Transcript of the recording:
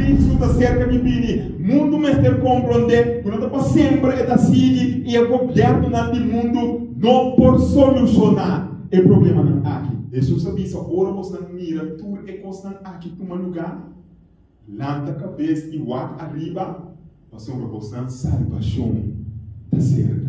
Kristu ta serka di bini. Mundu mester komprondé ku no ta pa semper e ta sigui i e gobièrnunan di mundu no por solushoná e problemanan aki. Hesus a bisa, Ora bosnan mira tur e kosnan aki tuma lugá, lanta kabes i wak ariba, pasobra bosnan salbashon ta serka.